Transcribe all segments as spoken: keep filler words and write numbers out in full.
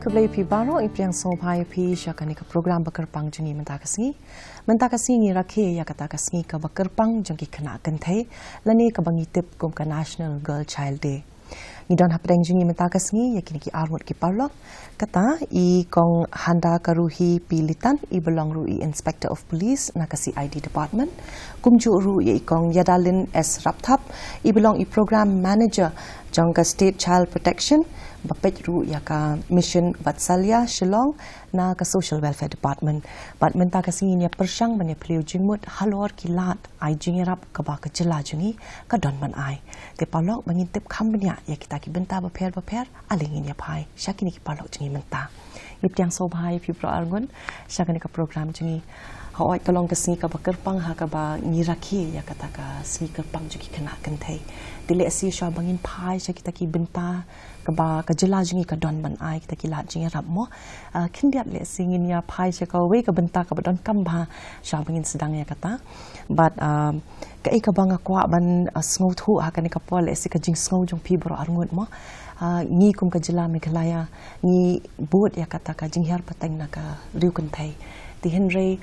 Khublei phi baroh, i pdiang sngewbha ïa phi sha kane ka program ba kyrpang jong ngi mynta ka sngi. Mynta ka sngi ngi rakhe ïa kata ka sngi kaba kyrpang jong ki khynnah kynthei, lane kaba ngi tip kum ka National Girl Child Day. Ngi don hapdeng jong ngi mynta ka sngi ïa kine ki arngut ki paralok. Kata i Kong Handa Karuhi P Litan, i ba long ruh i Inspector of Police na ka C I D Department. Kumjuh ruh ïa i Kong Yadalin S Rapthap, i ba long i Program Manager jong ka State Child Protection, ba peit ruh ïa ka Mission Vatsalya Shillong na ka Social Welfare Department. Bad mynta ka sngi ngin ïa pyrshang ban ïa phylliew jingmut halor ki lad ai jingïarap kaba ka jylla jong ngi ka don ban ai. Te paralok, ba ngin tip kham bniah ïa kita ki bynta bapher bapher, ale ngin ïa phai sha kine ki paralok jong ngi mynta. Ngi pdiang sngewbha ïa phi baroh arngut sha kane ka program jong ngi. Hooid, ka long ka sngi kaba kyrpang ha kaba ngi rakhe ïa kata ka sngi kyrpang jong ki khynnah kynthei. Te lehse shuwa ba ngin phai sha kita ki bynta kaba ka jylla jong ngi ka don ban ai kita ki lad jingïarap mo. Ah, khyndiat lehse ngin ïa phai sha kawei ka bynta kaba donkam bha shuwa ba ngin sdang ïa kata. Bad, ah, kaei kaba nga kwah ban, ah, sngewthuh ha kane ka por lehse ka jingsngew jong phi baroh arngut mo. Ah, ngi kum ka jylla Meghalaya ngi bud ïa kata ka jinghiar pateng na ka riew kynthei. Te hynrei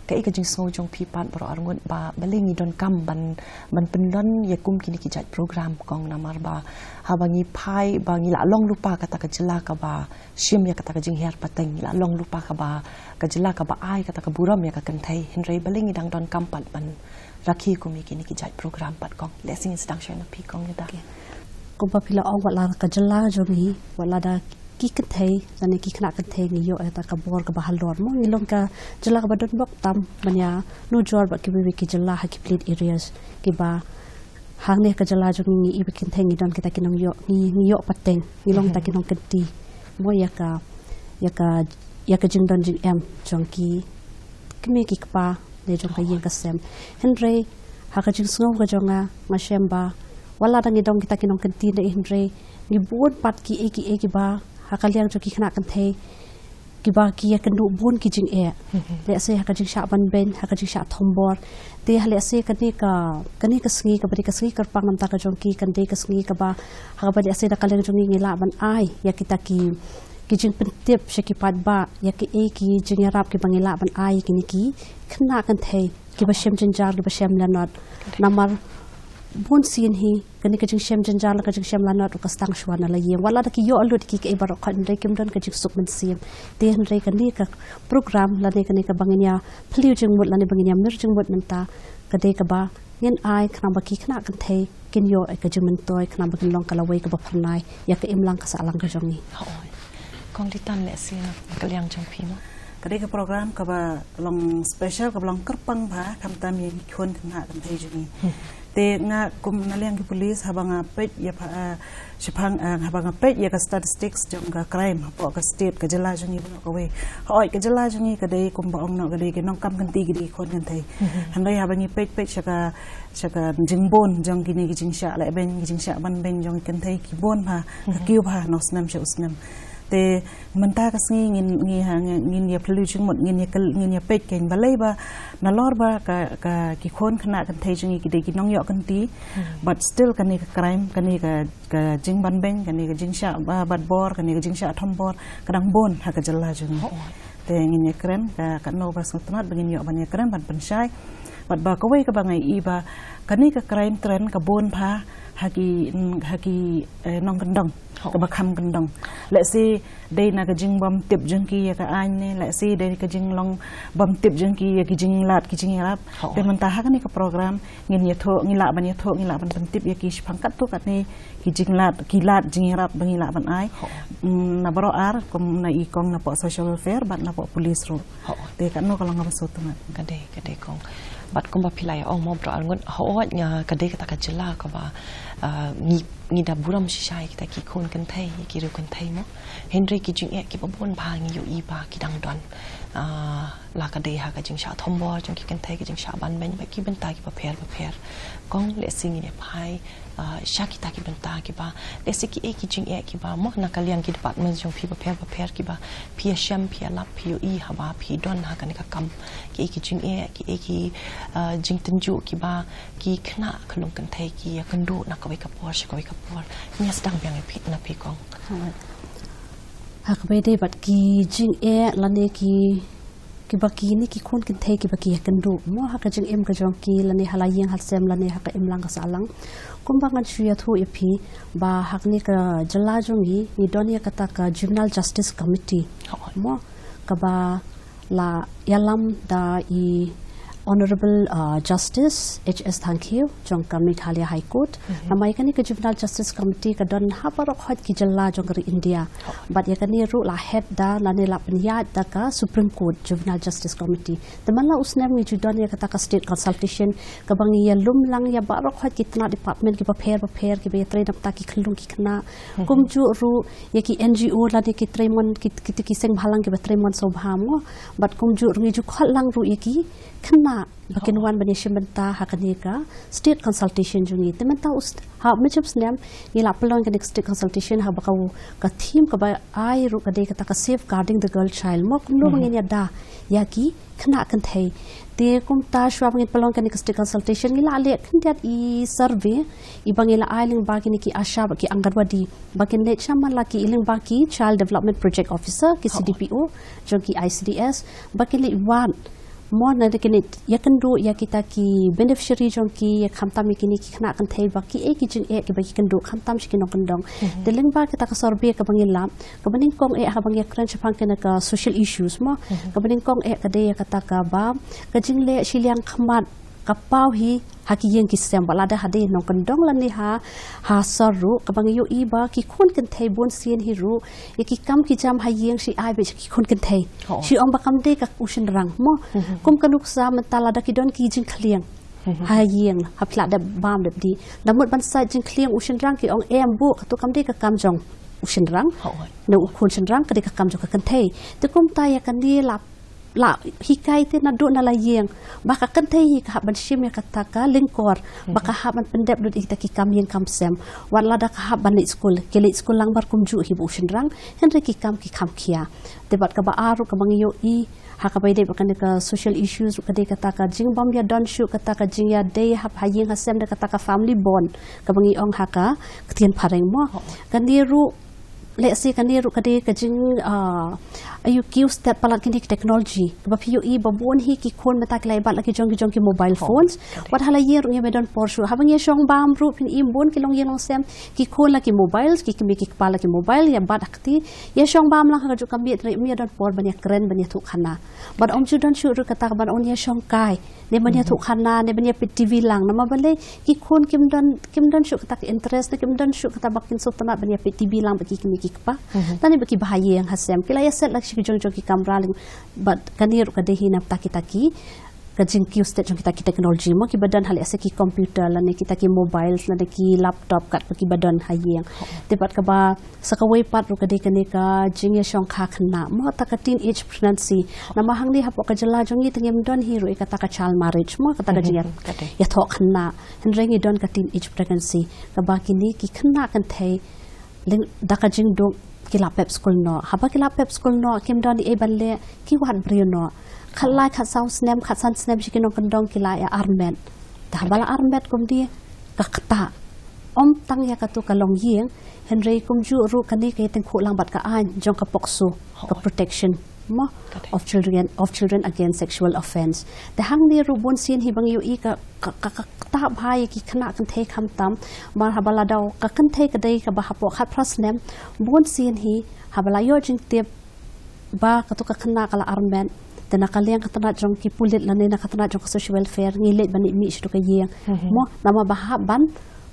kaei ka jingsngew jong phi pat baroh arngut ba balei ngi donkam ban, ban pynlong ïa kum kine ki jait program, Kong, namar ba haba ngi phai ba ngi la long lypa kata ka jylla kaba shim ïa kata ka jinghiar pateng, ngi la long lypa kaba ka jylla kaba ai kata ka burom ïa ka kynthei, hynrei balei ngi dang donkam pat ban rakhe kum ïa kine ki jait program pat, Kong? Lehse ngin sdang shuwa na phi, Kong Nida. Kumba phi la ong, wat la ka jylla jong ngi, wat la da ki kynthei lane ki khynnah kynthei ngi ïoh ïa kata ka bor kaba halor mo, ngi long ka jylla kaba donbok tam ban ïanujor bad kiwei kiwei ki jylla ha ki pleat areas kiba hangne ka jylla jong ngi, i ba kynthei ngi don kita ki nongïoh, ngi, ngi ïoh pateng, ngi long kita ki nongkynti mo ïa ka, ïa ka, ïa ka jingdon jingem jong ki kmie ki kpa ne jong ka ïing ka sem. Hynrei ha ka jingsngew ka jong nga, nga shem ba wat la da ngi dang kita ki nongkynti ne, hynrei ngi bun pat kiei kiei kiba ha ka liang jong ki khynnah kynthei kiba ki ïakynduh bun ki jingeh. Lehse ha ka jingshah ban beiñ, ha ka jingshah thombor. Te ha lehse kane ka, kane ka sngi kaba dei ka sngi kyrpang namar ka jong ki, kan dei ka sngi kaba ha kaba lehse na ka liang jong ngi ngi lah ban ai ïa kita ki, ki jingpyntip sha ki paidbah ïa kiei ki jingïarap kiba ngi lah ban ai ïa kine ki khynnah kynthei kiba shem jynjar, kiba shem lanot. Namar bun sien hi kane ka jingshem jynjar lane ka jingshem lanot ruh ka sdang shuwa na la ïing. Wat la da ki ïoh lut ki kaei baroh khoit, hynrei kim don ka jingsuk mynsiem. Te hynrei kane ka program lane kane kaba ngin ïa phylliew jingmut lane ba ngin ïa mir jingmut mynta ka dei kaba ngin ai khnang ba ki khynnah kynthei kin ïoh ïa ka jingmyntoi, khnang ba kin long ka lawei kaba phyrnai ïa ka imlang ka sahlang ka jong ngi. Hooid. Kong Litan, lehse na ka liang jong phi mo, ka dei ka program kaba long special, kaba long kyrpang bha khamtam ïa ki khun khynnah kynthei jong ngi. Te nga kum na liang ki police, haba nga peit ïa pha, ah, shaphang, ah, haba nga peit ïa ka statistics jong ka crime hapoh ka state, ka jylla jong ngi baroh kawei, hooid, ka jylla jong ngi ka dei kumba ong noh, ka dei ki nongkam kynti, ki dei ki khun kynthei. Hynrei haba ngi peit peit sha ka, sha ka jingbun jong kine ki jingshah lehbeiñ, ki jingshah ban beiñ jong ki kynthei, ki bun bha, ka kiew bha na u snem sha u snem. Te mynta ka sngi ngin, ngi ha, ngi, ngin ïa phylliew jingmut, ngin ïa kyl-, ngin ïa peit kein balei ba nalor ba ka, ka, ki khun khynnah kynthei jong ngi ki dei ki nongïoh kynti, but still kane ka crime, kane ka, ka jingban beiñ, kane ka jingshah ba, bat bor, kane ka jingshah thombor ka dang bun ha ka jylla jong ngi. Te ngin ïa kren ka, katno ba sngewtynnat ba ngin ïoh ban ïa kren ban pynshai. Bad ba kawei kaba nga ïohi ba kane ka crime trend ka bun bha ha ki, ha ki, eh, nongkyndong, kaba kham kyndong. Lehse dei na ka jingbym tip jong ki ïa ka aiñ ne, lehse dei ka jinglong bym tip jong ki ïa ki jinglad ki jingïarap. Te mynta ha kane ka program ngin ïathuh, ngi lah ban ïathuh, ngi lah ban pyntip ïa ki shaphang katto katne ki jinglad, ki lad jingïarap ba ngi lah ban ai. Mm, na baroh ar, kum na i kong napoh social welfare bad napoh police ruh. Te katno ka long kaba sngewtynnat. Ka dei, ka dei, Kong. Bad kumba phi la ïa ong mo baroh arngut, hooid, nga, ka dei kata ka jylla kaba, ah, ngi, ngi da burom shisha ïa kita ki khun kynthei, ïa ki riew kynthei mo. Hynrei ki jingeh kiba bun bha ngi ïohi ba ki dang don. Ah, la ka dei ha ka jingshah thombor jong ki kynthei, ka jingshah ban beiñ bad ki bynta kiba pher bapher. Kong, lehse ngin ïa phai, ah, sha kita ki bynta kiba, lehse kiei ki jingeh kiba mo na ka liang ki department jong phi bapher bapher kiba phi ïa shem, phi ïa lap, phi ïohi haba phi don ha kane ka kam. Kiei ki jingeh, kiei ki, ah, jingtynjuh kiba ki khynnah ka long kynthei ki ïakynduh na kawei ka por sha kawei ka por. Ngin ïa sdang biang ïa phi, na phi, Kong. Ha kaba ïadei bad ki jingeh lane ki, kiba kine ki khun kynthei kiba ki ïakynduh mo ha ka jingim ka jong ki lane ha la ïing ha sem lane ha ka imlang ka sahlang. Kumba ngan shu ïathuh ïa phi ba ha kane ka jylla jong ngi ngi don ïa kata ka Juvenile Justice Committee mo, kaba la ïalam da i Honorable, uh, Justice H S Thangkhiew jong ka Meghalaya High Court. Namar ïa kane ka Juvenile Justice Committee ka don ha baroh khoit ki jylla jong ka ri India. Bad ïa kane ruh la head da lane la pynïaid da ka Supreme Court Juvenile Justice Committee. Te man la u snem ngi ju don ïa kata ka state consultation kaba ngi ïalum lang ïa baroh khoit ki tnat department kiba pher bapher kiba ïatrei na bynta ki khyllung ki khynnah. Kumjuh ruh ïa ki N G O lane ki trei mon ki, ki, ki seng bhalang kiba trei mon sngewbha mo. Bad kumjuh ruh ngi ju khot lang ruh ïa ki khynnah ba kin wan ban ïashim bynta ha kane ka state consultation jong ngi. Te mynta u st-, ha mynta u snem ngi la pynlong kane ka state consultation ha ba ka u ka theme kaba ai ruh ka dei kata ka safeguarding the girl child mo, kumno ba ngin ïada ïa ki khynnah kynthei. Te kumta shuwa ba ngin pynlong kane ka state consultation ngi la leh khyndiat i survey iba ngi la ai lyngba kine ki ASHA bad ki Anganwadi ba kin leit shaman la ki lyngba ki Child Development Project Officer, ki C D P O jong ki I C D S, ba kin leit wad mo, na da kin leit ïakynduh ïa kita ki beneficiary jong ki, ïa khamtam ïa kine ki khynnah kynthei ba kiei ki jingeh kiba ki kynduh khamtam sha ki nongkyndong. Te lyngba kita ka survey kaba ngi lap kaba nyngkong eh ha kaba ngi ïakren shaphang kane ka social issues mo. Kaba nyngkong eh ka dei ïa kata kaba ka jingleh shiliang khmat ka paw hi ha ki ïing ki sem, wat lada ha dei nongkyndong lane ha, ha sor ruh, kaba ngi ïohi ba ki khun kynthei bun sien hi ruh ïa ki kam ki jam ha ïing shi ai beit sha ki khun kynthei. Shi ong ba kam dei ka u shynrang mo. Kum ka nuksa mynta lada ki don ki jingkhlieng ha ïing, ha phi lah dep bam dep dih, da mut ban sait jingkhlieng u shynrang ki ong em buh, kato kam dei ka kam jong u shynrang. Ne u khun shynrang, ka dei ka kam jong ka kynthei. Te kumta ïa kane la, la hikai te naduh na la ïing ba ka kynthei hi ka hap ban shim ïa kata ka lyngkor ba ka hap ban pyndep lut ïa kita ki kam ïing kam sem. Wat lada ka hap ban leit skul, ki leit skul lang bad kumjuh hi ba u shynrang, hynrei ki kam ki kham khia. Te bad kaba ar ruh kaba ngi ïohi ha kaba ïadei bad kane ka social issues ruh ka dei kata ka jingbym ïadon shuh, kata ka jingïadei hap ha ïing ha sem da kata ka family bond kaba ngi ong ha ka ktien phareng mo. Kane ruh, lehse kane ruh ka dei ka jing, ah, aïu ki use palat kine ki technology kaba phi ïohi ba bun hi ki khun mynta ki la ïa bat la ki jong ki jong ki mobile phones. Wat ha la ïing ruh ngim don por shuh, haba ngi ïashong bam ruh phin im bun ki longïing longsem ki khun la ki mobile, ki kmie ki kpa la ki mobile, ïa bat ha kti, ïashong bam lang ha kajuh ka miet, ngim ïadon por ban ïakren ban ïathuh khana. Bad ym ju don shuh ruh kata ka ban ong ïashong kai, ne ban ïathuh khana, ne ban ïapeit T V lang. Namar balei ki khun kim don, kim don shuh kata ka interest, ne kim don shuh kata ba kin sngewtynnat ban ïapeit T V lang bad ki kmie ki kpa. Tang ne ba kiba ha ïing ha sem ki la ïaset la sha ki jong jong ki kamra lyng. Bad kane ruh ka dei hi na bynta kita ki, ka jing ki use jong kita ki technology mo, kiba don ha lehse ki computer lane kita ki mobiles lane ki laptop katba kiba don ha ïing. Te bad kaba sa kawei pat ruh ka dei kane ka jingïashongkha khynnah mo, ta ka teenage pregnancy. Namar hangne hapoh ka jylla jong ngi te ngim don hi ruh ïa kata ka child marriage mo, kata ka jingïa, ïathoh khynnah. Hynrei ngi don ka teenage pregnancy kaba kine ki khynnah kynthei lyng, da ka jingduk ki la pep skul noh. Haba ki la pep skul noh kim don ei ei ban leh, ki wad briew noh. Khatlai khatsaw snem, khatsan snem sha ki nongkyndong ki la ïa armet. Te haba la armet kumne ka ktah. Ym tang ïa kato ka longïing, hynrei kumjuh ruh kane ka ïatyngkhuh lang bad ka aiñ jong ka POCSO, ka protection mo, of children, of children against sexual offence. Te hangne ruh bun sien hi ba ngi ïohi ka, ka, ka, ka ktah bha ïa ki khynnah kynthei khamtam. Namar haba la dei ka kynthei ka dei kaba hapoh khatphra snem, bun sien hi haba la ïoh jingtip ba kato ka khynnah ka la armet, te na ka liang ka tnat jong ki pulit lane na ka tnat jong ka social welfare ngi leit ban ïa mih sha kato ka ïing mo, namar ba hap ban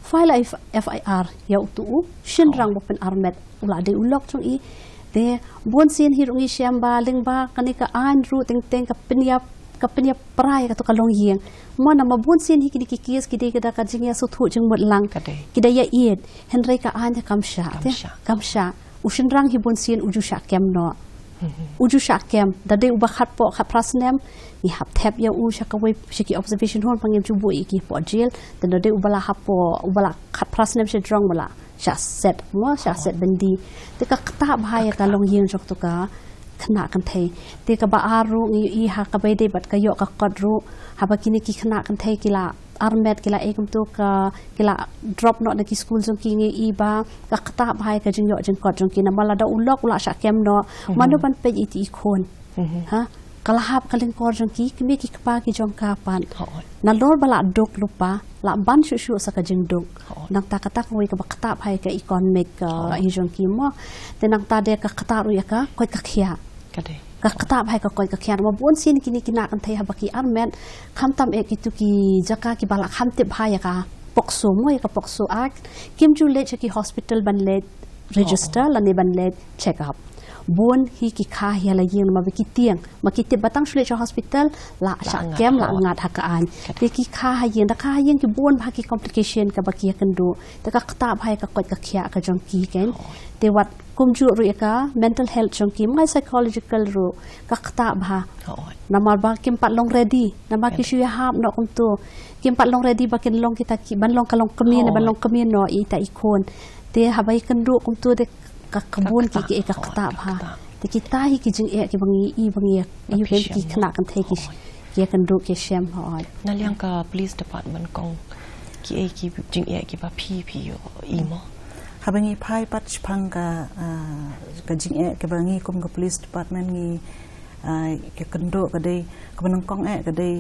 file a F I R ïa uto u shynrang ba pynarmet, u la dei u lok jong i. Te bun sien hi ruh ngi shem ba lyngba kane ka aiñ ruh teng teng ka pynïap, ka pynïapra ïa kato ka longïing mo, namar bun sien hi kine ki case ki dei ka da ka jingïasngewthuh jingmut lang, ki da ïaieit, hynrei ka aiñ te kam shah, te kam shah. U shynrang hi bun sien u ju shah kem noh. U ju shah kem, da dei uba khatpoh khatphra snem ngi hap thep ïa u sha kawei sha ki observation home, ba ngim ju buh ïa ki hapoh jail. Te da dei uba la hapoh, uba la khatphra snem shajrong ba la shah set mo, shah set byndi. Te ka ktah bha ïa ka longïing jong kato ka khynnah kynthei. Te kaba ar ruh ngi ïohi ha kaba ïadei bad ka ïoh ka kot ruh, haba kine ki khynnah kynthei ki la armet ki la e kumtu ka ki la drop noh na ki school jong ki ngi i ba ka ktah bha ïa ka jingïoh jingkot jong ki namar lada u lok u la shah kem noh mano ban peit ïa i khun. Ha? Ka la hap ka lyngkor jong ki, kmie ki kpa ki jong ka pat. Nalor ba la duk lypa, la ban shuh shuh sa ka jingduk. Nangta kata kawei kaba ktah bha ïa ka economic, uh, ïa jong ki mo. Te nangta de ka ktah ruh ïa ka koit ka khiah. Ka ktah bha ïa ka koit ka khiah. Namar bun sien kine ki khynnah kynthei haba ki armet, khamtam eh kitu ki jaka kiba la kham tip bha ïa ka POCSO mo, ïa ka POCSO Act. Kim ju leit sha ki hospital ban leit register lane ban leit check up. Bun hi ki kha hi ha la ïing namar ba ki tieng. Ma ki tip ba tang shu leit sha hospital la shah kem la ngat ha ka aiñ. Te ki kha ha ïing, da kha ha ïing ki bun bha ki complication kaba ki ïakynduh. Te ka ktah bha ïa ka koit ka khiah ka jong ki kein. Te wat kumjuh ruh ïa ka mental health jong ki, ma ngi psychological ruh ka ktah bha. Namar ba kim pat long ready, namar ki shu ïahap noh kumtu. Kim pat long ready ba kin long kita ki, ban long ka long kmie ne ban long kmie noh ïa ita i khun. Te haba ïakynduh kumtu de ka kbun ki ki e ka ktah bha. Te kita hi ki jingeh kiba ngi i ba ngi ïa ïa ki khynnah kynthei ki ki ïakynduh ki shem hoi. Na liang ka police department kong ki e ki jingeh kiba phi phi ïoh i mo. Haba ngi phai pat shaphang ka, ah, ka jingeh kiba ngi kum ka police department ngi, ah, ïakynduh ka dei kaba nyngkong eh ka dei,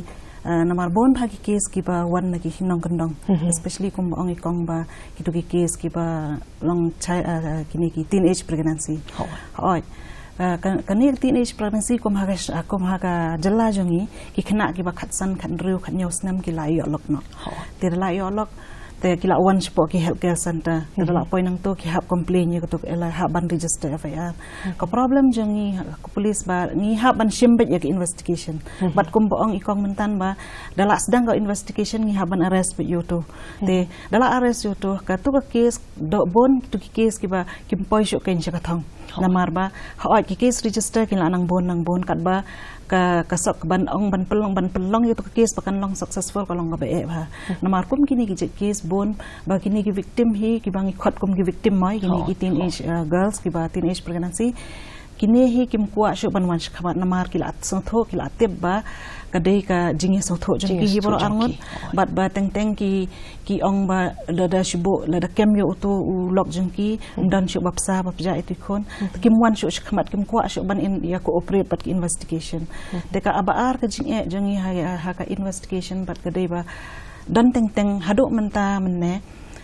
ah, namar bun bha ki case kiba wan na ki nongkyndong, especially kumba ong i kong ba kitu ki case kiba long chai, ah, kine ki teenage pregnancy. Hoi. Ah, ka, kane ka teenage pregnancy kum ha ka sh-, ah, kum ha ka jylla jong ngi, ki khynnah kiba khatsan, khathynriew, khathynñiew snem ki la ïoh lok noh. Te da la ïoh lok, te ki la wan shapoh ki healthcare center. Te da la poi nangto ki hap complain ïa kato ka L I, hap ban register F I R. Ka problem jong ngi ha ka police ba ngi hap ban shim beit ïa ka investigation. Bad kumba ong i kong mynta ba da la sdang ka investigation ngi hap ban arrest beit ïa uto. Te da la arrest ïa uto, kato ka case doh bun tu ki case kiba kim poi shuh kein sha ka thong. Namar ba hooid ki case register ki la nang bun nang bun katba ka, ka sok ban ong ban pynlong, ban pynlong ïa tu ka case ba kan long successful ka long kaba eh bha. Namar kum kine ki jait case bun ba kine ki victim hi kiba ngi khot kum ki victim mo, kine ki teenage, uh, girls kiba teenage pregnancy. Kine hi kim kwah shuh ban wan shakhmat namar ki la sngewthuh, ki la tip ba ka dei ka jingïasngewthuh jong ki hi baroh arngut. Bad ba teng teng ki, ki ong ba lada shu buh, lada kem ïa uto u lok jong ki, ym don shuh ba psa ba pjah ïa tu i khun. Kim wan shuh shakhmat, kim kwah shuh ban in ïa cooperate bad ki investigation. Te kaba ar ka jingeh jong ngi ha, ha ka investigation bad ka dei ba don teng teng haduh mynta mynne.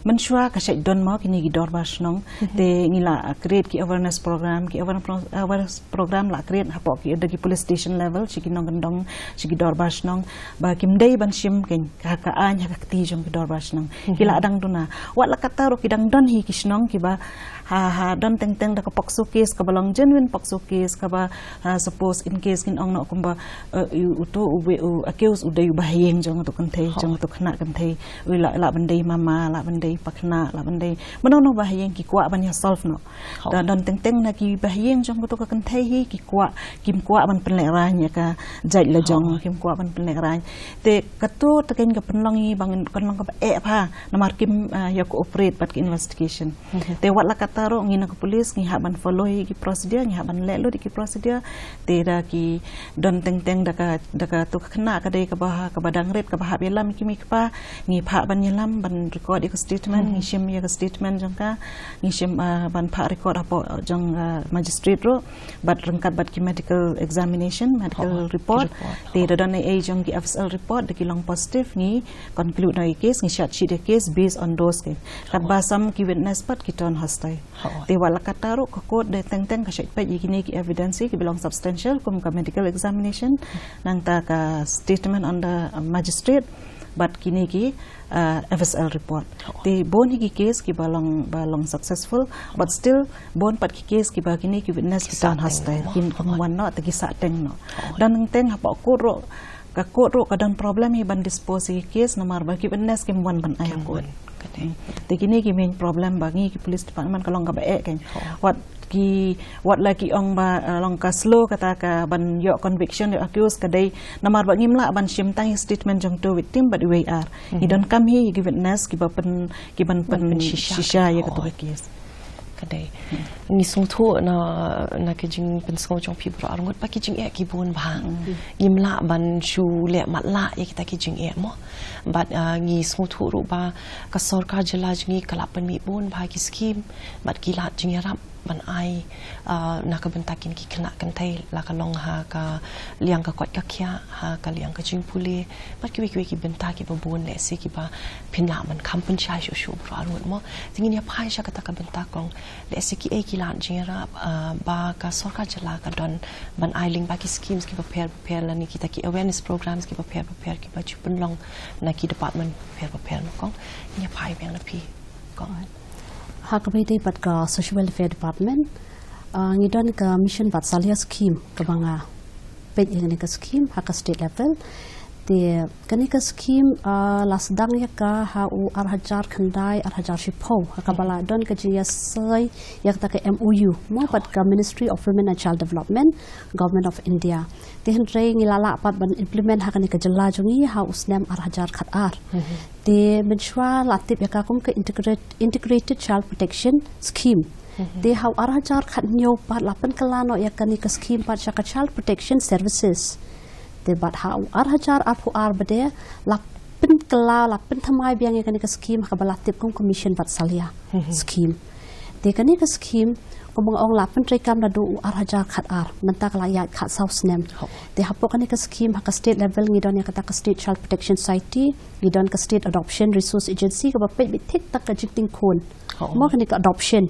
Mynshuwa ka shait don mo kine ki dorbar shnong. Te ngi la create ki awareness program, ki awareness pro-, awareness program la create hapoh ki, da ki police station level, sha ki nongkyndong, sha ki dorbar shnong. Ba kim dei ban shim kein ha ka aiñ ha ka kti jong ki dorbar shnong. Ki la dang duna. Wat la katta ruh ki dang don hi ki shnong kiba ha, ha don teng teng da ka POCSO case kaba long genuine POCSO case kaba, ha, suppose in case kin ong noh kumba, eh, u, uto u, u accused u dei u bahaïing jong uto kynthei, jong uto khynnah kynthei. U lah, lah ban dei mama, lah ban dei pakhynnah, lah ban dei mano mano bahaïing ki kwah ban ïa solve noh. Da don teng teng na ki bahaïing jong uto ka kynthei hi ki kwah, kim kwah ban pynlehraiñ ïa ka jait la jong, kim kwah ban pynlehraiñ. Te kato te kein ka pynlong hi ba ngin, pynlong kaba eh bha namar kim, ah, ïa cooperate bad ka investigation. Te wat la katta ruh ngi na ka police ngi hap ban follow ïa ki procedure, ngi hap ban leh lut ïa ki procedure. Te da ki don teng teng da ka, da kato ka khynnah ka dei kaba, kaba dang rit kaba hap ïalam ïa ki mei kpa, ngi phah ban ïalam ban record ïa ka statement, ngi shim ïa ka statement jong ka, ngi shim, ah, ban phah record hapoh jong, ah, magistrate ruh. Bad ryngkat bad ki medical examination, medical report. Te da don ei ei jong ki F S L report da ki long positive ngi conclude noh ïa case, ngi charge sheet ïa case based on those case. Katba sam ki witness pat ki turn hostile. Te wat la katta ruh ka court da teng teng ka shait peit ïa kine ki evidence kiba long substantial kum ka medical examination, nangta ka statement on the magistrate, bad kine ki, uh, F S L report. Te bun hi ki case kiba long, ba long successful, but still bun pat ki case kiba kine ki witness ki turn hostile, kim, kim wan noh te ki sah teng noh. Da teng teng hapoh court ruh, ka court ruh ka don problem hi ban dispose ïa ki case namar ba ki witness kim wan ban ai ha court. Te kine ki main problem ba ngi ki police department ka long kaba eh kein. Wat ki, wat la ki ong ba, eh, long ka slow kata ka ban ïoh conviction ïoh accuse ka dei namar ba ngim lah ban shim tang ïa statement jong uto u victim bad uwei ar. Ngi donkam hi ïa ki witness kiba pyn, kiban pynshisha ïa kato ka case. Ka dei. Ngi sngewthuh na, na ka jingpynsngew jong phi baroh arngut ba ki jingeh ki bun bha. Ngim lah ban shu leh matlah ïa kita ki jingeh mo. Bad, ah, ngi sngewthuh ruh ba ka sorkar jylla jong ngi ka la pynmih bun bha ki skim bad ki lad jingïarap ban ai, ah, na ka bynta kine ki khynnah kynthei, la ka long ha ka liang ka koit ka khiah, ha ka liang ka jingpule bad kiwei kiwei ki bynta kiba bun, lehse kiba phin lah ban kham pynshai shuh shuh baroh arngut mo. Te ngin ïa phai sha kata ka bynta kong, lehse kiei ki lad jingïarap, ah, ba ka sorkar jylla ka don ban ai lyngba ki schemes kiba pher bapher lane kita ki awareness programs kiba pher bapher kiba ju pynlong na ki department bapher bapher mo kong. Ngin ïa phai biang na phi kong. Ha kaba ïadei bad ka Social Welfare Department, ah, ngi don ka Mission Vatsalya scheme kaba nga peit ïa kane ka scheme ha ka state level. Te kane ka scheme, ah, la sdang ïa ka ha u ar hajar khyndai, ar hajar shiphew, ha kaba la don ka jingïasai ïa kata ka M O U mo bad ka Ministry of Women and Child Development, Government of India. Te hynrei ngi la lah pat ban implement ha kane ka jylla jong ngi ha u snem ar hajar khatar. Te mynshuwa la tip ïa ka kum ka integrate, Integrated Child Protection Scheme. Te ha u ar hajar khathynñiew pat la pynkylla noh ïa kane ka scheme pat sha ka Child Protection Services. Te bad ha u ar hajar arphew ar bad la pynkylla, la pynthymmai biang ïa kane ka scheme ha kaba la tip kum ka Mission Vatsalya scheme. Te kane ka scheme kumba nga ong la pyntreikam naduh u ar hajar khatar, mynta ka la ïaid khatsaw snem. Te hapoh kane ka scheme ha ka state level ngi don ïa kata ka State Child Protection Society, ngi don ka State Adoption Resource Agency kaba peit beit thik tang ka jingting khun. Mo kane ka adoption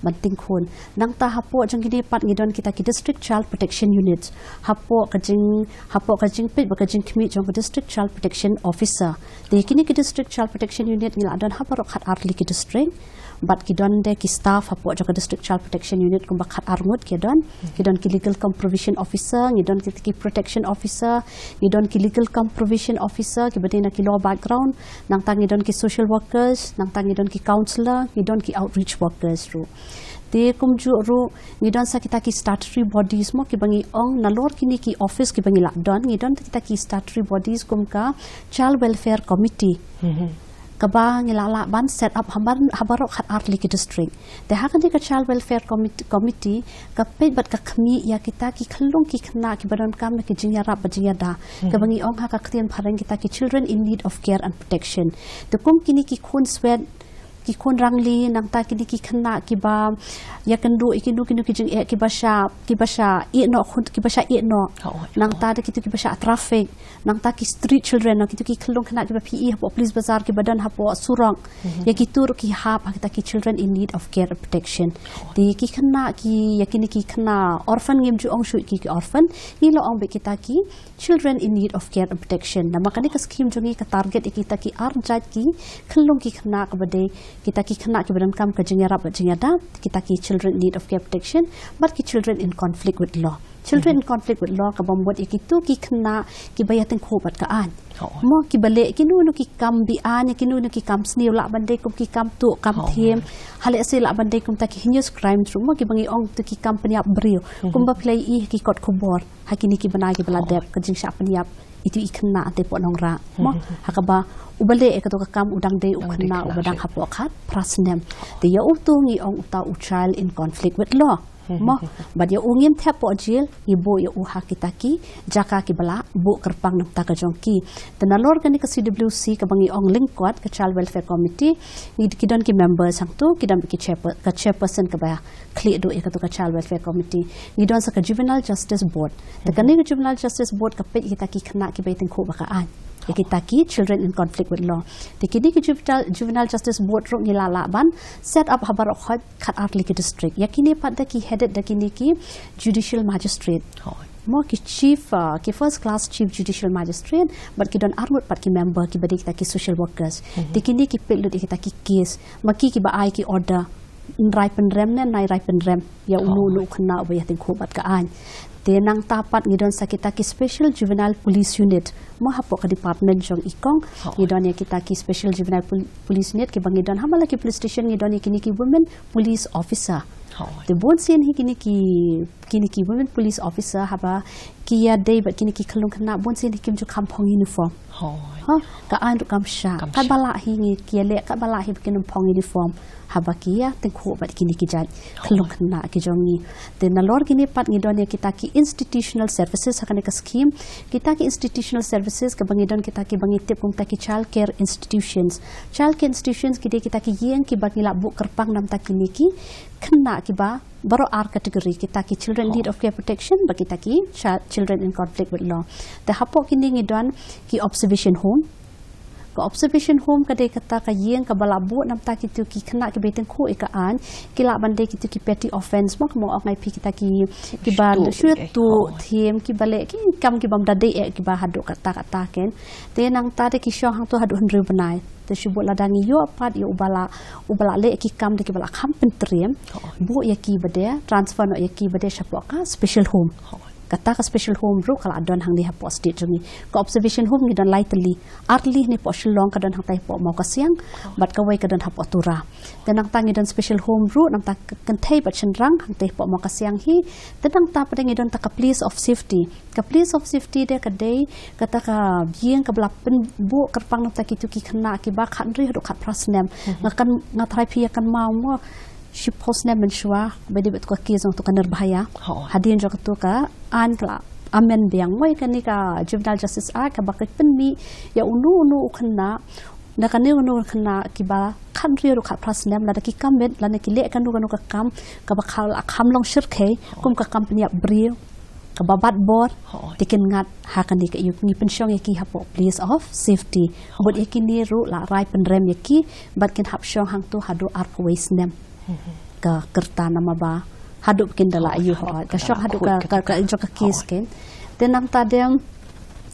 ban ting khun. Nangta hapoh jong kine pat ngi don kita ki District Child Protection Unit. Hapoh ka jing, hapoh ka jingpeit bad ka jingkhmih jong ka District Child Protection Officer. Te kine ki District Child Protection Unit ngi la don ha baroh khatar tylli ki district. Bad ki don de ki staff hapoh jong ka District Child Protection Unit kumba khatar ngut ki don. Ki don ki Legal cum Provision Officer, ngi don ki, ki Protection Officer, ngi don ki Legal cum Provision Officer kiba dei na ki law background, nangta ngi don ki social workers, nangta ngi don ki counselor, ngi don ki outreach workers ruh. Te kumjuh ruh ngi don sa kita ki statutory bodies mo kiba ngi ong nalor kine ki office kiba ngi la don, ngi don kita ki statutory bodies kum ka Child Welfare Committee. Kaba ngi la lah ban set up ha bar-, ha baroh khatar tylli ki district. Te ha kane ka Child Welfare Commit-, Committee ka peit bad ka khmih ïa kita ki khyllung ki khynnah kiba donkam ïa ki jingïarap bad jingïada. Kaba ngi ong ha ka ktien phareng kita ki children in need of care and protection. Te kum kine ki khun swet, ki khun rangli, nangta kine ki khynnah kiba ïakynduh ïa kino kino ki jingeh kiba sha, kiba sha ïeh noh khun, kiba sha ïeh noh. Nangta da kito kiba sha traffic. Nangta ki street children, na kito ki khyllung khynnah kiba phi ïohi hapoh police bazar kiba don hapoh surok. Ïa kito ruh ki hap ha kita ki children in need of care and protection. Te ki khynnah ki, ïa kine ki khynnah orphan ngim ju ong shuh ki, ki orphan, ngi la ong beit kita ki children in need of care and protection. Namar kane ka scheme jong ngi ka target ïa kita ki ar jait ki khyllung ki khynnah kaba dei kita ki khynnah kiba donkam ka jingïarap bad jingïada, kita ki children in need of care protection, bad ki children in conflict with law. Children in conflict with law kaba mut ïa kito ki khynnah kiba ïatyngkhuh bad ka aiñ. Mo kiba leh kino kino ki kam be-aiñ, kino kino ki kam sniew, lah ban dei kum ki kam tuh, kam thiem. Ha lehse lah ban dei kumta ki heinous crime ruh mo kiba ngi ong tu ki kam pynïap briew. Kumba phi la ïohi ha ki kot khubor ha kine ki bnai kiba la dep ka jingshah pynïap ito i khynnah hangtei hapoh Nongrah. Mo ha kaba uba leh ïa kato ka kam u dang dei u khynnah uba dang hapoh khatphra snem. Te ïa uto ngi ong uta u child in conflict with law. Mo bad ïa u ngim thep hapoh jail, ngi buh ïa u ha kita ki jaka kiba la buh kyrpang na ka bynta ka jong ki. Te nalor kane ka C W C kaba ngi ong lyngkot ka Child Welfare Committee, ngi, ki don ki members hangto, ki don ki chairper-, ka chairperson kaba khlieh duh ïa kato ka Child Welfare Committee. Ngi don sa ka Juvenile Justice Board. Te kane ka Juvenile Justice Board ka peit ïa kita ki khynnah kiba ïatyngkhuh bad ka aiñ, ïa kita ki children in conflict with law. Te kine ki Juvenile, Juvenile Justice Board ruh ngi la lah ban set up ha baroh khatar tylli ki district. Ïa kine pat da ki headed da kine ki judicial magistrate. Mo ki chief, uh, ki first class chief judicial magistrate, bad ki don arngut pat ki member kiba dei kita ki social workers. Te kine ki peit lut ïa kita ki case, ma ki kiba ai ki order, nrai pynrem ne nai rai pynrem ïa uno uno u khynnah uba ïatyngkhuh bad ka aiñ. Te nangta pat ngi don sa kita ki special juvenile police unit. Mo hapoh ka department jong i kong ngi don ïa kita ki special juvenile pol-, police unit kiba ngi don ha man la ki police station, ngi don ïa kine ki women police officer. Te bun sien hi kine ki, kine ki women police officer haba ki ïadei bad kine ki khyllung khynnah, bun sien hi kim ju kham phong uniform. Ha, ka aiñ ruh kam shah. Katba lah hi ngi ki ïaleh, katba lah hi ba kin ym phong uniform haba ki ïa tyngkhuh bad kine ki jait khyllung khynnah ki jong ngi. Te nalor kine pat ngi don ïa kita ki institutional services ha kane ka scheme. Kita ki institutional services kaba ngi don kita kiba ngi tip kum kita ki child care institutions. Child care institutions ki dei kita ki ïing kiba ngi lah buh kyrpang na bynta kine ki khynnah kiba baroh ar category, kita ki children in need of care protection bad kita ki chi-, children in conflict with law. Te hapoh kine ngi don ki observation home. Ka observation home ka dei kata ka ïing kaba lah buh na bynta kitu ki khynnah kiba tyngkhuh ïa ka aiñ, ki lah ban dei kitu ki petty offence, mo, kumba ong ai phi kita ki, kiba shu tuh, shu tuh, thiem, kiba leh ki kam kibym da dei eh, kiba haduh katta katta ken. Te nangta de ki shong hangtu haduh hynriew bnai. Te shu buh lada ngi ïoh pat ïa uba lah, uba lah leh ki kam de kiba lah kham pyntriem, buh ïa ki ba de, transfer noh ïa ki ba de shapoh ka special home. Kata ka special home ruh ka lah don hangne hapoh state jong ngi. Ka observation home ngi don lai tylli. Ar tylli hangne hapoh Shillong, ka don hangtai hapoh Mawkasiang, bad kawei ka don hapoh Tura. Te nangta ngi don special home ruh nangta ka kynthei bad shynrang hangtai hapoh Mawkasiang hi. Te nangta pat ngi don ta ka place of safety. Ka place of safety de ka dei kata ka ïing kaba lah pynbuh kyrpang na bynta kitu ki khynnah kiba khathynriew haduh khatphra snem. Nga kan, nga tharai phi ïa kynmaw mo, shiphew snem mynshuwa ba dei bad ka case jong tu ka Nirbhaya. Hadien jong katu ka aiñ ka la amend biang mo ïa kane ka Juvenile Justice Act, kaba ka pynmih ïa uno uno u khynnah, na kane uno u khynnah kiba khathynriew haduh khatphra snem, lada ki commit lane ki leh kano kano ka kam kaba ka la kham long shyrkhei kum ka kam pynïap briew, kaba bat bor, te kin ngat ha kane ka ïing. Ngi pynshong ïa ki hapoh place of safety. Bad ïa kine ruh la rai pynrem ïa ki bad kin hap shong hangtu haduh arphew wei snem. Ka kyrta namar ba haduh kin da la ïoh, ka shong haduh ka, ka, ka jong ka case ken. Te nangta de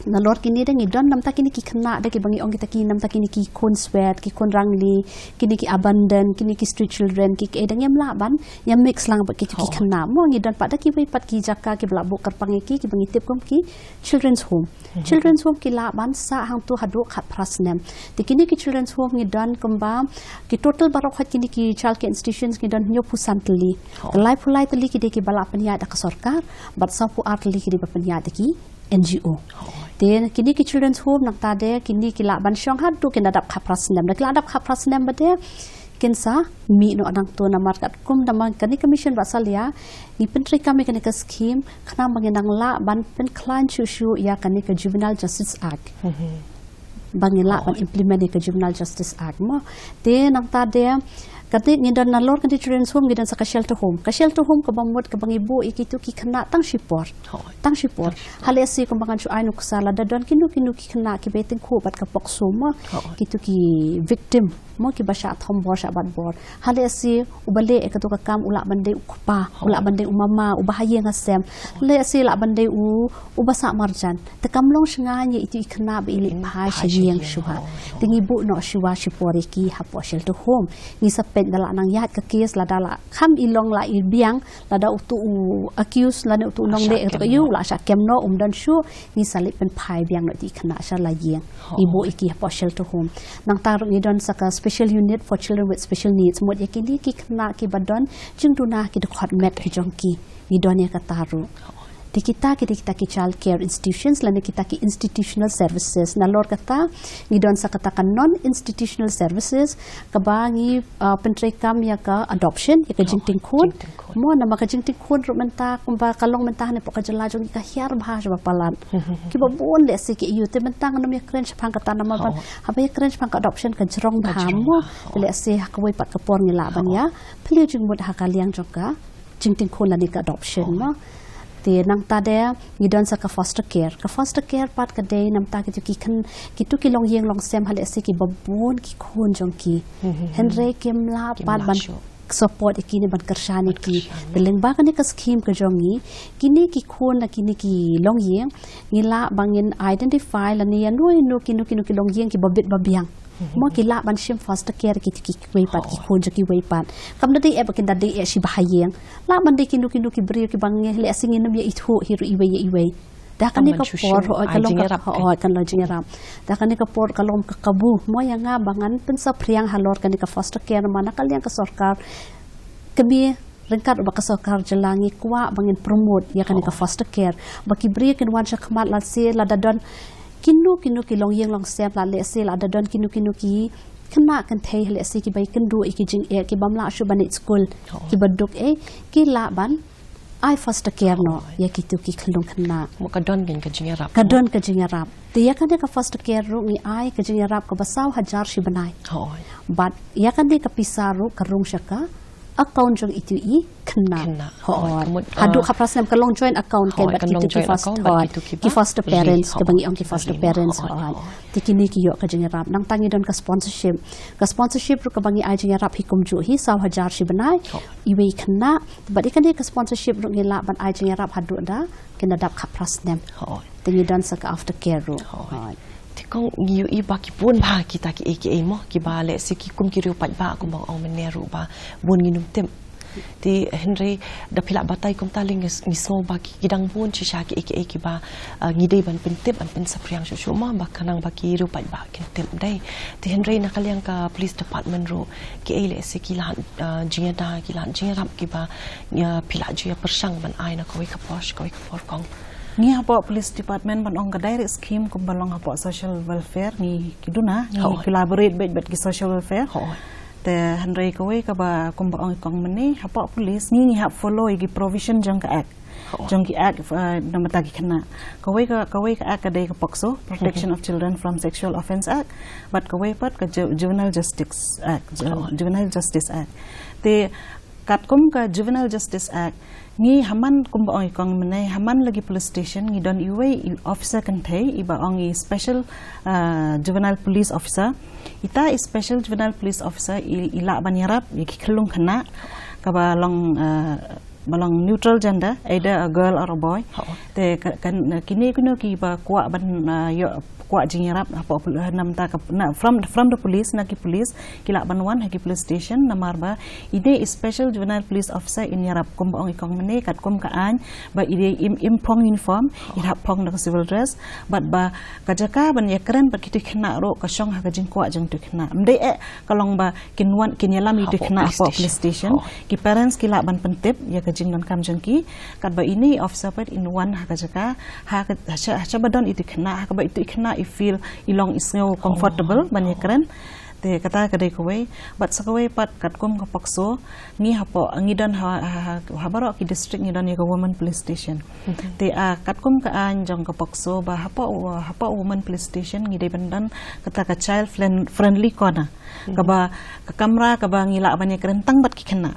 nalor kine de ngi don namta kine ki khynnah de kiba ngi ong kita ki namta kine ki khun swet, ki khun rangli, kine ki abandon, kine ki street children, ki, ki dang ym lah ban ïa mix lang bad ki, ki khynnah. Mo ngi don pat da kiwei pat ki jaka kiba lah buh kyrpang ïa ki, kiba ngi tip kum ki children's home. Children's home ki lah ban sah hangtu haduh khatphra snem. Te kine ki children's home ngi don kumba ki total baroh kine ki child care institutions ngi don hynñiewphew san tylli. Te laiphew lai tylli ki dei kiba lah pynïaid da ka sorkar, bad sawphew ar tylli ki dei ba pynïaid da ki N G O. Te kine ki children's home nangta de kine ki lah ban shong haduh kin da dap khatphra snem. Da ki lah dap khatphra snem ba de kin sa mih noh nangtu namar katkum namar kane ka mission Vatsalya, ngi pyntreikam ïa kane ka scheme khnang ba ngin nang lah ban pynkhlaiñ shuh shuh ïa kane ka Juvenile Justice Act. Ba ngin lah ban implement ïa ka Juvenile Justice Act mo. Te nangta de kane ngi don nalor kane children's home, ngi don sa ka shelter home. Ka shelter home kaba mut kaba ngi buh ïa kitu ki khynnah tang shipor. Tang shipor. Hale si kumba ngan shu ai nuksa, lada don kino kino ki khynnah kiba tyngkhuh bad ka POCSO mo, kitu ki victim mo, kiba shah thombor, shah bat bor. Hale si uba leh ïa katu ka kam u lah ban dei u kpa, u lah ban dei u mama, uba ha ïing ha sem. Hale si lah ban dei u, uba sah marjan. Te kam long shngaiñ ïa itu i khynnah ba i leit phai sha ïing shuwa. Te ngi buh noh shuwa shipor ïa ki hapoh shelter home. Ngi sa peit da lah nang ïaid ka case, lada lah kham i long lah i biang, lada utu u accused lane utu u nongleh ïa katu ka ïing u lah shah kem noh, um don shuh, ngi sa leit pynphai biang noh ïa ki khynnah sha la ïing. Ngi buh ïa ki hapoh shelter home. Nangta ruh ngi don sa ka special unit for children with special needs. Mut ïa kine ki khynnah kiba don jingduna, ki dkhot met ki jong ki. Ngi don ïa kata ruh. Te kita ki dei kita ki child care institutions lane kita ki institutional services. Nalor kata ngi don sa kata ka non institutional services, kaba ngi, uh, pyntreikam ïa ka adoption, ïa ka jingtyngkhun. Mo namar ka jingtyngkhun ruh mynta kumba ka long mynta hangne hapoh ka jylla jong ngi ka hiar bha shaba palat. Kiba bun lehse ki ïoh, te mynta ngam ïakren shaphang kata namar ba haba ïakren shaphang ka adoption ka jrong bha mo. Te lehse ha kawei pat ka por ngi lah ban ïa phylliew jingmut ha ka liang jong ka jingtyngkhun lane ka adoption mo. Te nangta de ngi don sa ka foster care. Ka foster care pat ka dei namta kitu ki khyn, kitu ki longïing longsem, hale si kiba bun ki khun jong ki. Hynrei kim lah pat ban support ïa ki ne ban kyrshan ïa ki. Te lyngba kane ka scheme ka jong ngi, kine ki khun na kine ki longïing, ngi lah ba ngin identify lane ïano ïano kino kino ki longïing kiba bit ba biang. Mo ki lah ban shim foster care ki, ki, kiwei pat, ki khun jong kiwei pat. Kam da dei eh ba kin da dei eh shi ba ha ïing. Lah ban dei kino kino ki briew kiba ngi leh sngewbha ïa ithuh hi ruh iwei ïa iwei. Da kane ka por, hooid, ka long ka, hooid, kan long jingïarap. Da kane ka por ka long ka kabu. Mo ïa nga ba ngan pynsaphriang halor kane ka foster care, namar na ka liang ka sorkar kmie ryngkat bad ka sorkar jylla ngi kwah ba ngin promote ïa kane ka foster care, ba ki briew kin wan shakhmat, lehse lada don kino kino ki longïing longsem, la lehse lada don kino kino ki khynnah kynthei, lehse kiba ïakynduh ïa ki jingeh, ki bym lah shuh ban leit skul, kiba duk eh, ki lah ban ai foster care noh ïa kito ki khyllung khynnah. Mo ka don kin ka jingïarap. Ka don ka jingïarap. Te ïa kane ka foster care ruh ngi ai ka jingïarap kaba saw hajar shi bnai. Hooid. Bad ïa kane ka pisa ruh ka rung sha ka account jong itu i khynnah. Khynnah. Hooid. Haduh khatphra snem ka long joint account, kan, bad kito ki foster, ki foster parents, kaba ngi ong ki foster parents. Hooid. Te kine ki ïoh ka jingïarap. Nangta ngi don ka sponsorship. Ka sponsorship ruh kaba ngi ai jingïarap hi kumjuh hi, saw hajar shi bnai. Iwei i khynnah, bad ïa kane ka sponsorship ruh ngi lah ban ai jingïarap haduh da kin da dap khatphra snem. Hooid. Te ngi don sa ka after care ruh. Hooid. Te kong, ngi ïohi ba ki bun bha kita kiei kiei mo, kiba lehse ki kum ki riew paidbah kumba ong mynne ruh ba bun ngim tip. Te hynrei da phi lah batai kumta lei, ngi sngew ba ki dang bun shisha kiei kiei kiba ngi dei ban pyntip, ban pynsaphriang shuh shuh mo, ba khnang ba ki riew paidbah kin tip dei. Te hynrei na ka liang ka police department ruh, kiei lehse ki lad jingïada, ki lad jingïarap kiba phi lah ju ïa pyrshang ban ai na kawei ka por sha kawei ka por, kong? Ngi hapoh police department, ban ong ka direct scheme kumba long hapoh social welfare, ngi ki duna, ngi collaborate bad, bad ki social welfare. Te hynrei kawei kaba kumba ong i kong mynne, hapoh police ngi, ngi hap follow ïa ki provision jong ka act. Jong ki act, na bynta ki khynnah. Kawei ka, kawei ka act ka dei ka POCSO, Protection of Children from Sexual Offence Act. Bad kawei pat ka Juvenile Justice Act. Juvenile Justice Act. Te katkum ka Juvenile Justice Act, ngi ha man, kumba ong i kong mynne, ha man la ki police station ngi don iwei i officer kynthei iba ong i special juvenile police officer. Ita i special juvenile police officer i lah ban ïarap ïa ki khyllung khynnah kaba long, ba long neutral gender, either a girl or a boy. Te kine kino kiba kwah ban ïoh, kwah jingïarap hapoh, na bynta ka, from, from the police, na ki police, ki lah ban wan ha ki police station, namar ba i dei i special juvenile police officer in ïarap, kumba ong i kong mynne, katkum ka aiñ ba i dei im, im phong uniform, i hap phong da ka civil dress, bad ba ka jaka ban ïakren bad kito ki khynnah ruh ka shong ha ka jingkwah jong kito ki khynnah. Ym dei eh ka long ba kin wan, kin ïalam ïa kito ki khynnah hapoh police station. Ki parents ki lah ban pyntip ïa ka jingdonkam jong ki. Katba ine i officer pat in wan ha ka jaka, ha ka, ha sha, ha sha ba don ito i khynnah, ha kaba ito i khynnah i feel, i long, i sngew comfortable ban ïakren. Te kata ka dei kawei. Bad sa kawei pat, katkum ka POCSO, ngi hapoh, ngi don ha, ha, ha, ha baroh ki district ngi don ïa ka women police station. Te katkum ka aiñ jong ka POCSO ba hapoh, hapoh women police station ngi dei ban don kata ka child friendly corner, kaba ka kamra kaba ngi lah ban ïakren tang bad ki khynnah.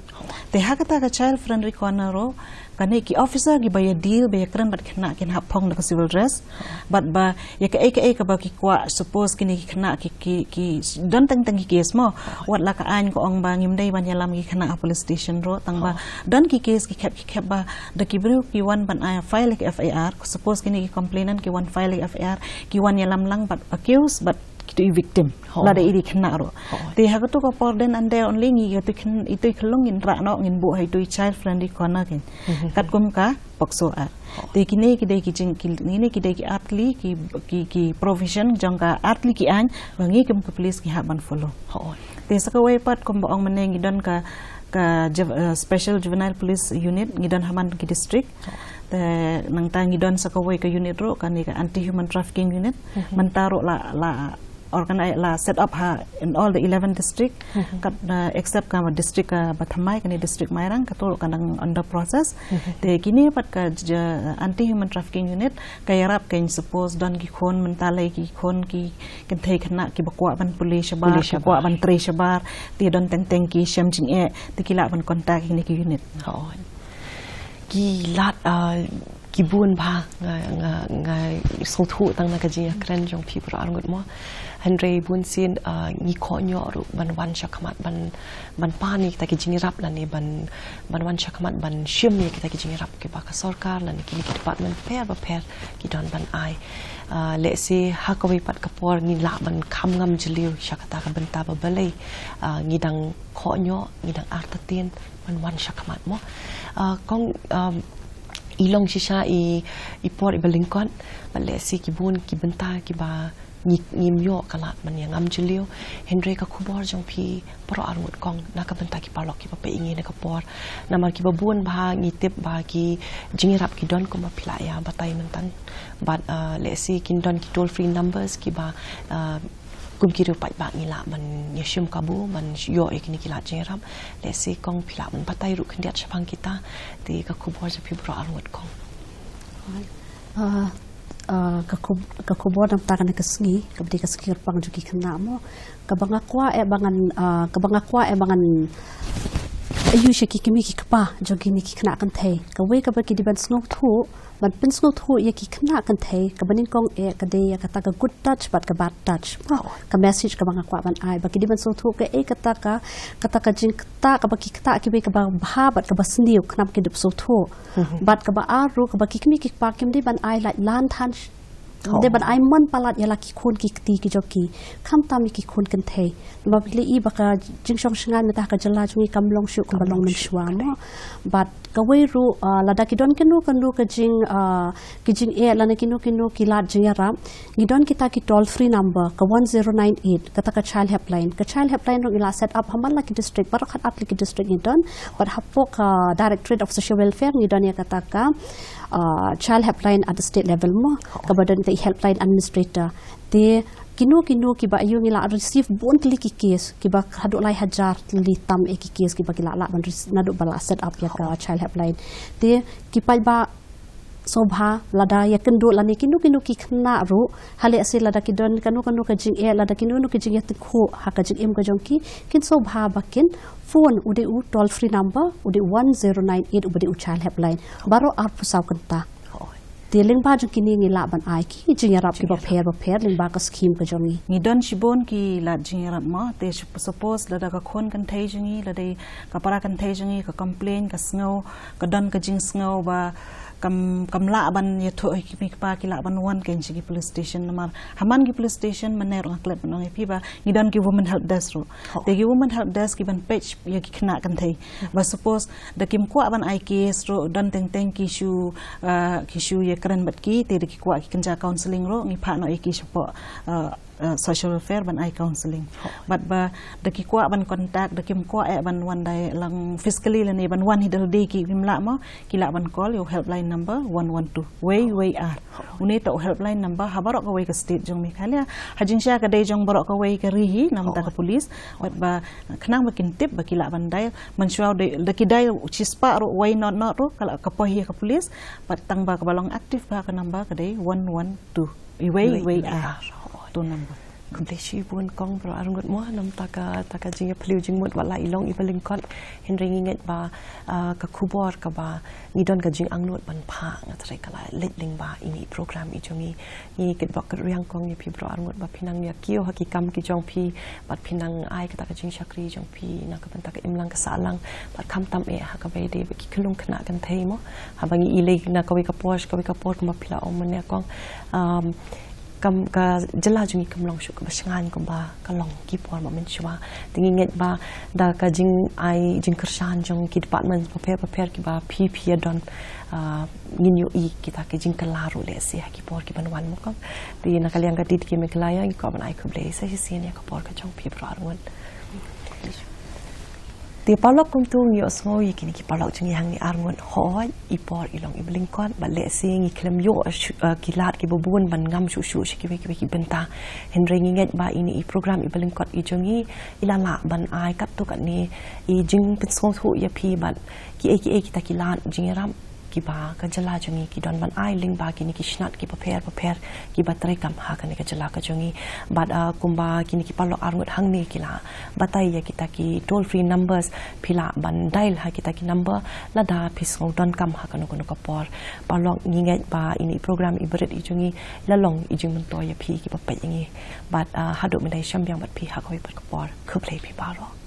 Te ha kata ka child friendly corner ruh, kane ki officer kiba ïa deal, ba ïakren bad ki khynnah kin hap phong da ka civil dress. Bad ba ïa kaei kaei kaba ki kwah, suppose kine ki khynnah ki, ki, ki don teng teng ki case mo. Wat la ka aiñ ka ong ba ngim dei ban ïalam ki khynnah ha police station ruh, tang ba don ki case ki khep ki khep ba da ki briew ki wan ban ai file ïa ka F I R, suppose kine ki complainant ki wan file ïa ka F I R, ki wan ïalam lang bad accused bad kito i victim. Lada i dei khynnah ruh. Te ha kato ka por, then and there only ngi, ito i khyllung ngin rah noh, ngin buh ha ito i child friendly corner, katkum ka POCSO Act. Te kine ki dei ki jing, kine ki dei ki artylli ki, ki, ki provision jong ka artylli ki aiñ ba ngi kum ka police ngi hap ban follow. Te sa kawei pat, kumba ong mynne, ngi don ka, ka special juvenile police unit, ngi don ha man ki district. Te nangta ngi don sa kawei ka unit ruh, kane ka anti human trafficking unit. Mynta ruh la, la organize, la set up ha in all the eleven district, kat, except ka district kaba thymmai, kane district Mairang, kato ruh ka dang under process. Te kine pat ka anti human trafficking unit ka ïarap, ka, suppose don ki khun, mynta lei ki khun ki kynthei khynnah kiba kwah ban pule shabar, ki kwah ban trei shabar, te don teng teng ki shem jingeh, te ki lah ban contact kine ki unit. Ki lad, ki bun bha, nga, nga, nga sngewthuh tang na ka jingïakren jong phi baroh arngut mo. Hynrei bunsien ngi kohnguh ruh ban wan shakhmat ban, ban pan ïa kita ki jingïarap lane ban, ban wan shakhmat ban shim ïa kita ki jingïarap kiba ka sorkar lane kine ki department bapher bapher ki don ban ai. Lehse ha kawei pat ka por ngin lah ban kham ngam jylliew sha kata ka bynta ba balei ngi dang kohnguh, ngi dang artatien ban wan shakhmat mo. Kong, i long shisha i, i por iba lyngkot, bad lehse ki bun ki bynta kiba Ngi, ngim ïoh ka lad ban ïa ngam jylliew. Hynrei ka khubor jong phi baroh arngut kong na ka bynta ki paralok kiba peit ïa ngi na ka por. Namar kiba bun bha ngi tip ba ki jingïarap ki don kumba phi la ïa batai mynta. Bad, ah, lehse kin don ki toll free numbers kiba, ah, kum ki riew paidbah ngi lah ban ïa shim kabu ban ïoh ïa kine ki lad jingïarap. Lehse kong phi lah ban batai ruh khyndiat shaphang kita. Te ka khubor jong phi baroh arngut kong. Ah, ah, ka khub-, ka khubor namar kane ka sngi, kaba dei ka sngi kyrpang jong ki khynnah mo. Kaba nga kwah eh ba ngan, ah, kaba nga kwah eh ba ngan ïa sha ki kmie ki kpa jong kine ki khynnah kynthei. Kawei kaba ki dei ban sngewthuh, ban pynsngewthuh ïa ki khynnah kynthei, kaba nyngkong eh ka dei ïa kata ka good touch bad ka bad touch. Ka message kaba nga kwah ban ai ba ki dei ban sngewthuh kaei kata ka, kata ka jingktah kaba ki ktah kiwei kaba bha bad kaba sniew khnang ba kin dup sngewthuh. Bad kaba ar ruh kaba ki kmie ki kpa kim dei ban ai lait lan than sh-, dei ban ai mon palat ïa la ki khun ki kti ki jong ki. Khamtam ïa ki khun kynthei. Namar phi la i ba ka jingshong shngaiñ mynta ha ka jylla jong ngi kam long shuh kumba long mynshuwa mo. Bad kawei ruh, ah, lada ki don kino kino ka jing, ah, ki jingeh lane kino kino ki lad jingïarap, ngi don kita ki toll free number ka one zero nine eight, kata ka child helpline. Ka child helpline ruh ngi la set up ha man la ki district, baroh khatar tylli ki district ngi don. Bad hapoh ka Directorate of Social Welfare ngi don ïa kata ka, ah, child helpline at the state level mo, kaba don ïa i helpline administrator. Te kino kino kiba ïoh ngi la receive bun tylli ki case, kiba haduh lai hajar tylli tam eh ki case kiba ki la lah ban rec-, naduh ba la set up ïa ka child helpline. Te ki paidbah sngewbha lada ïa kynduh lane kino kino ki khynnah ruh, ha lehse lada ki don kano kano ka jingeh, lada kino kino ka jingïatyngkhuh ha ka jingim ka jong ki, kin sngewbha ba kin phone u dei u toll free number, u dei one zero nine eight, uba dei u child helpline. Baroh arphew saw kynta. Te lyngba jong kine ngi lah ban ai ki jingïarap kiba pher bapher lyngba ka scheme ka jong ngi. Ngi don shibun ki lad jingïarap mo, te sup-, suppose lada ka khun kynthei jong ngi, lada ka para kynthei jong ngi ka complain, ka sngew, ka don ka jingsngew ba kam, kam lah ban ïathuh ïa ki kmie ki kpa, ki lah ban wan kein sha ki police station. Namar ha man ki police station mynne ruh nga klet ban ong ïa phi ba ngi don ki women help desk ruh. Te ki women help desk ki ban peit ïa ki khynnah kynthei. Ba suppose da kim kwah ban ai case ruh, don teng teng ki shu, ah, ki shu ïakren bad ki, te da ki kwah ki kynja counselling ruh, ngi phah noh ïa ki shapoh, ah, ah, social welfare ban ai counselling. Bad ba da ki kwah ban contact, da kim kwah eh ban wan dei lang physically lane ban wan hi da lade kim lah mo, ki lah ban call ïa u helpline number one one two. Wei wei ar. Une toh u helpline number ha baroh kawei ka state jong Meghalaya. Ha jingshisha ka dei jong baroh kawei ka ri hi namar ka police. Bad ba khnang ba kin tip ba ki lah ban dial. Mynshuwa da, da ki dial shispah ruh, wei not not ruh, ka lah ka poi ïa ka police. Bad tang ba kaba long active ba ka number ka dei one one two. Wei wei ar. Tu number. Khublei shibun kong baroh arngut mo namar ka, ta ka jingïaphylliew jingmut wat la i long iba lyngkot. Hynrei ngi ngeit ba, ah, ka khubor kaba ngi don ka jingangnud ban phah, nga tharai ka la leit lyngba ine i program i jong ngi. Ngi kitbok kitrwiang kong ïa phi baroh arngut ba phi nang ïa kiew ha ki kam ki jong phi, bad phi nang ai kata ka jingshakri jong phi na ka bynta ka imlang ka sahlang, bad khamtam eh ha kaba ïadei bad ki khyllung khynnah kynthei mo. Haba ngi i leit na kawei ka por sha kawei ka por kumba phi la ong mynne kong, um, kam, ka jylla jong ngi kam long shuh kaba shngaiñ kumba ka long ki por ba mynshuwa. Te ngi ngeit ba da ka jingai jingkyrshan jong ki department bapher bapher kiba phi phi ïa don, ah, ngin ïohi kita ki jingkylla ruh lehse ha ki por ki ban wan mo kong. Te na ka liang ka D D K Meghalaya ngi kwah ban ai khublei sa shisien ïa ka por ka jong phi baroh arngut. Te paralok, kumto ngi ïohsngew ïa kine ki paralok jong ngi hangne arngut. Hooid, i por i long iba lyngkot bad lehse ngi khlem ïoh, ah, shu-, ah, ki lad kiba bun ban ngam shuh shuh sha kiwei kiwei ki bynta. Hynrei ngi ngeit ba ine i program iba lyngkot i jong ngi i la lah ban ai katto katne i jingpynsngewthuh ïa phi bad kiei kiei kita ki lad jingïarap kiba ka jylla jong ngi ki don ban ai lyngba kine ki shnat kiba pher bapher kiba treikam ha kane ka jylla ka jong ngi. Bad, ah, kumba kine ki paralok arngut hangne ki la batai ïa kita ki toll free numbers, phi lah ban dial ha kita ki number lada phi sngew donkam ha kano kano ka por. Paralok, ngi ngeit ba ine i program iba rit i jong ngi i la long i jingmyntoi ïa phi kiba peit ïa ngi. Bad, ah, haduh mynta shem biang bad phi ha kawei pat ka por. Khublei phi baroh.